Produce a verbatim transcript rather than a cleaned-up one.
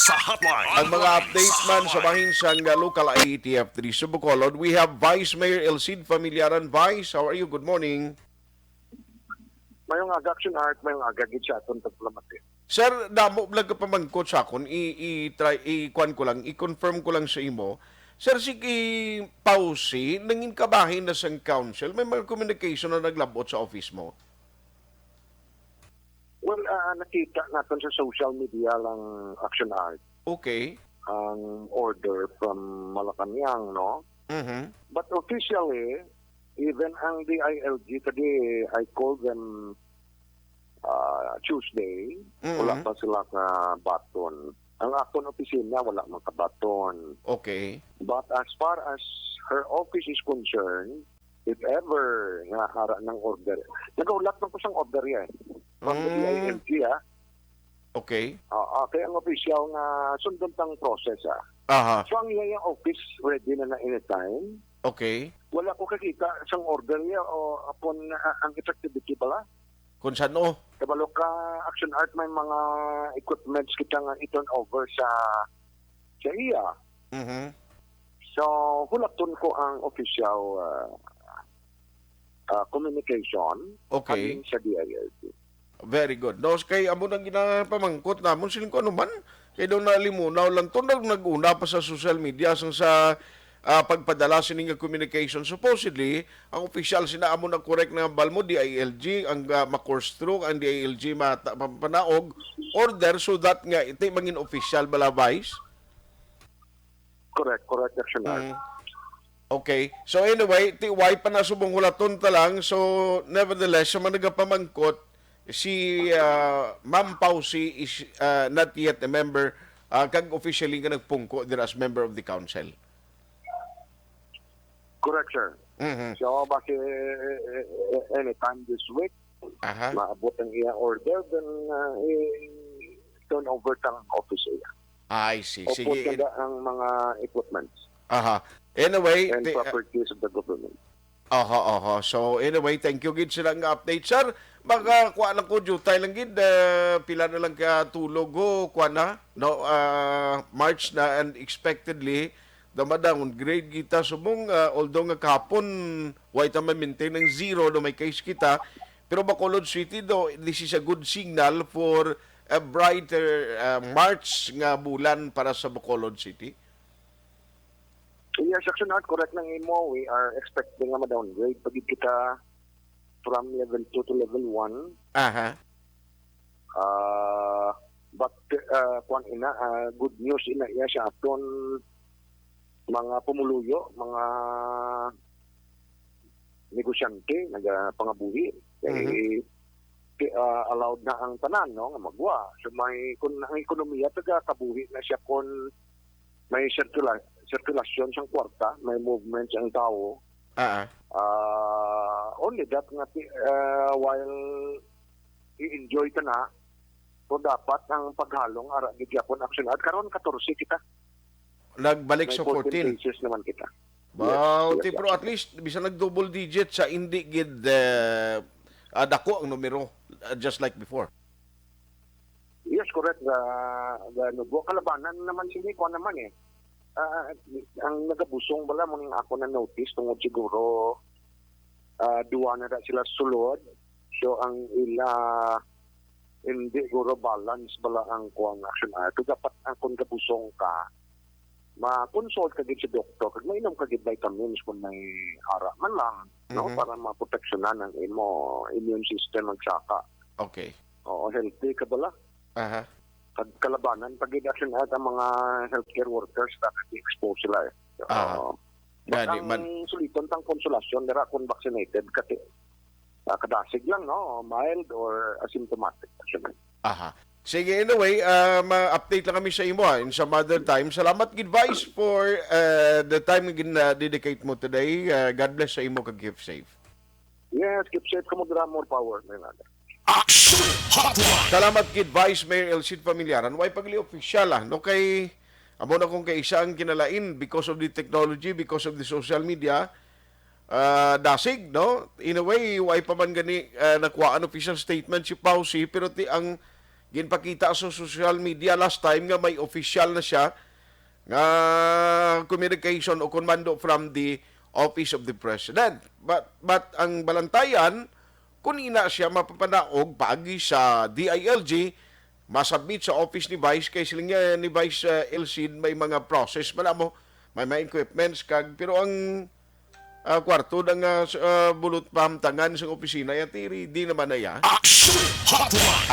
Sa hotline. Ang mga update man sa bahin sang, uh, local I A T F diri sa Bacolod, we have Vice Mayor Elcid Familiaran. Vice, how are you? Good morning. Mayong aga, Action Art, mayong aga gid sa aton pagpalamati. Sir, damo lang ka pamangkot sa akon, i, i, try, i, kuwan ko lang, i-confirm ko lang sa imo. Sir, si Pausi, nangin kabahin na sang council, may mga communication na naglabot sa office mo? Well, ah, nakita naton sa social media lang, Action Art, Okay. ang order from Malacañang, no? Mhm. But officially, even ang D I L G, kadi, I called them, ah, Tuesday, wala Mm. pa sila ka baton. Ang akon opisina, wala man ka baton. Okay. But as far as her office is concerned, if ever nga ara nang order, nagaulat man ko sang order yan. From the Mm. D I L G, ah. Okay. Ah, ah, kaya ang official nga sundon tang process, ah. Aha. So, ang iyang office ready na na anytime. Okay. Wala ko kakita sang order niya o upon, ah, ang effectivity bala. Kung saan, oh. Kabalo ka, Action Art, may mga equipments kita nga i-turn over sa, sa iya. Mhm. So, hulaton ko ang official, ah, ah, communication Okay. halin sa D I L G. Very good. No, kay amo nang ginapamangkot namon, siling ko ano man, kay daw nalimunaw lang to, nag-, nag-una pa sa social media, sang sa, ah, pagpadala sini nga communication. Supposedly, ang official sina amo na correct na bal mo, D I L G, ang, ah, ma-course through, ang D I L G mata-, pa-, panaog, order so that nga iti mangin official bala, Vice? Correct, correct, Action Art. Mm. Okay. So anyway, ti-, why pa na subong hulaton ta lang. So nevertheless, sa mga nagapamangkot, si, ah, Ma'am Pausi is, ah, not yet a member, ah, kag officially nga nagpungko dira as member of the council. Correct, sir. Mhm. So, basi, eh, eh, eh, anytime this week, Aha. maabot ang iya order, then, ah, i-turn over ta ang office iya. I see. Upod Sige. kada ang mga equipments Aha. Anyway, and ti-, ah, properties of the government. Aha, aha. So, anyway, thank you gid sila nga update, sir. Makakuha lang ko, jutay lang gid, eh, pila na lang ka tulog, ho, kuha na, no? Ah, March na, and expectedly, dama-downgrade kita subong, ah, although nga kahapon, way ta ma-maintain ang zero, no, may case kita, pero Bacolod City, do, this is a good signal for a brighter, ah, March nga bulan para sa Bacolod City. Yes, Action Art, correct nang imo. We are expecting nga ma-downgrade pa gid kita from level two to level one. Aha. Ah, but, ah, kuwan ina, ah, good news ina iya sa aton mga pumuluyo, mga negosyante, nagapangabuhi. Kay, Mhm. ti-, ah, allowed na ang tanan, no, nga magwa. So, may, kung ang ekonomiya, taga kabuhi na siya kung may circula-, circulation sang kwarta, may movement sang tawo. Ah, ah. Ah, only that nga ti-, ah, while i-enjoy ta na, kung dapat ang paghalong ara gid gyapon, Action Art. Karon, katorse kita. Nagbalik May sa fourteen fourteen. cases naman kita. Wow, Yes, yes, ti, pero yes. at least, bisan nag double digit sa, hindi gid, eh, ah, dako ang numero, ah, just like before. Yes, correct. Ga, ga, ano, bu-, kalabanan naman sini, kuwan naman eh. Ah, ang nagabusong bala mo ning ako na notice tungod siguro, ah, duwa na da sila sulod. So, ang ila, hindi guro balance bala ang kuwang, Action Art. So, dapat ang kung gabusong ka, ma-consult ka gid sa doktor, kag mainom ka gid vitamins kung may ara man lang, no? Mhm. Para maproteksyonan ang imo immune system magsaka. Okay. Oo, healthy ka bala. Aha. Kag kalabanan pa gid, Action Art, ang mga healthcare workers na nag-expose sila eh. Aha. Oo. Gani Basta man. Ang suliton tang konsolasyon nira kung vaccinated, kasi, ah, kadasig lang, no? Mild or asymptomatic, Action Art. Aha. Sige, anyway, ah, ma-update lang kami sa imo, ah, in some other time. Salamat gid, Vice, for, ah, the time nga gin-, ah, dedicate mo today. Ah, God bless sa imo kag keep safe. Yes, keep safe kamo dira, more power. May nada. Action Hotline. Salamat gid, Vice Mayor Elcid Familiaran. Way pagli official, ah, no? Kay amo na kung kay isa ang kinalain because of the technology, because of the social media, ah, dasig, no? In a way, way pa man gani, ah, nakuhaan official statement si Pausi, pero ti ang ginpakita sa social media last time nga may official na siya nga communication o commando from the Office of the President. But, but ang balantayan, kung ina siya mapapanaog paagi sa D I L G, masabit sa office ni Vice, kay siling niya ni Vice, uh, Elcid, may mga process man mo, may mga equipments, kag, pero ang, uh, kwarto na nga, uh, bulot pahamtangan sa opisina, yati, di naman na ya. Action Hotline!